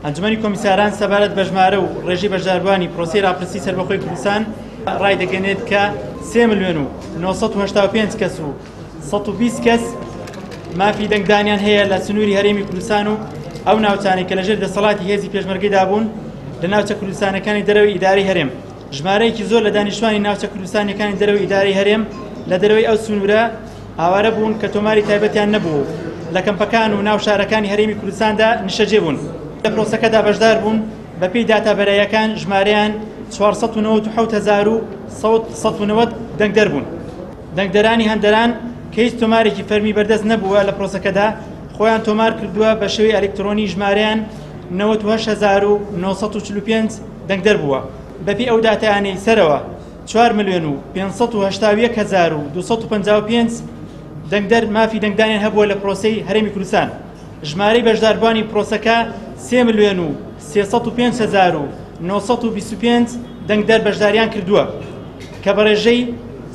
ئەنجومەنی کۆمیساران سەبارەت بە ژمارە و ڕێژەی بەشداربووانی پرۆسەی ڕاپرسی سەربەخۆی کوردستان ڕایدەگەنێت کە 3 ملیۆن و 985 کەس و 120 کەس مافی دەنگدانیان هەیە لە سنووری هەرێمی کوردستان و ئەو ناوچانەی کە لەژێر دەسەڵاتی هێزی پێشمەرگەدا بوون لە ناوچە کوردستانەکانی دەرەوەی ئیدارەی هەرێم. ژمارەیەکی زۆر لە دانیشتوانی ناوچە کوردستانیەکانی دەرەوەی ئیدارەی هەرێم لە دەرەوەی ئەو سنوورە ئاوارە بوون کە تۆماری تایبەتیان نەبوو و لە کەمپەکان و ناو شارەکانی هەرێمی کوردستاندا نیشتەجێ بوون. لە پرۆسەکەدا بەشدار بوون، بەپێی داتا بەراییەکان ژمارەیان 497,190 دەنگدەر بوون. دەنگدەرانی هەندەران کە هیچ تۆمارێکی فەرمی بەردەست نەبووە لە پرۆسەکەدا خۆیان تۆمار کردووە بە شێوەی ئەلکترۆنی ژمارەیان 98945 دەنگدەر بووە. بەپێی ئەو داتایانەی سەرەوە 4 ملیۆن و 581,255 دەنگدەر مافی دەنگدانیان هەبووە لە پرۆسەی هەرێمی کوردستان. ژمارەی بەشداربووانی پرۆسەکە 3 ملیۆن و 305,925 دەنگدەر بەشداریان کردووە کە بە ڕێژەی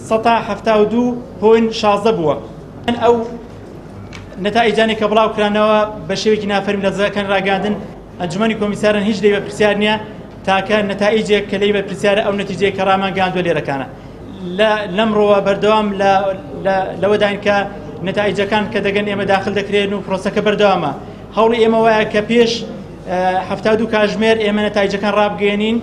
72.16% بووە. ئەو نەتائیجانەی کە بڵاوکرانەوە بە شێوەیەکی نافەرمی لە دەزگاکانی ڕاگەیاندن، ئەنجومەنی کۆمیساران هیچ لێی بەرپرسیار نییە، تاکە نەتائیجێک کە لێی بەرپرسیارە ئەو نەتیجەیە کە ڕامانگەیاندووە لێرەکانە. لە لەمڕۆوە بەردەوام لە لەوەداین کە نەتائیجەکان کە دەگەن ئێمە داخل دەکرێن و پرۆسەکە بەردەوامە. هەوڵی ئێمە وایە کە پێش 72 کاژمێر ئێمە نەتائیجەکان ڕابگەیەنین.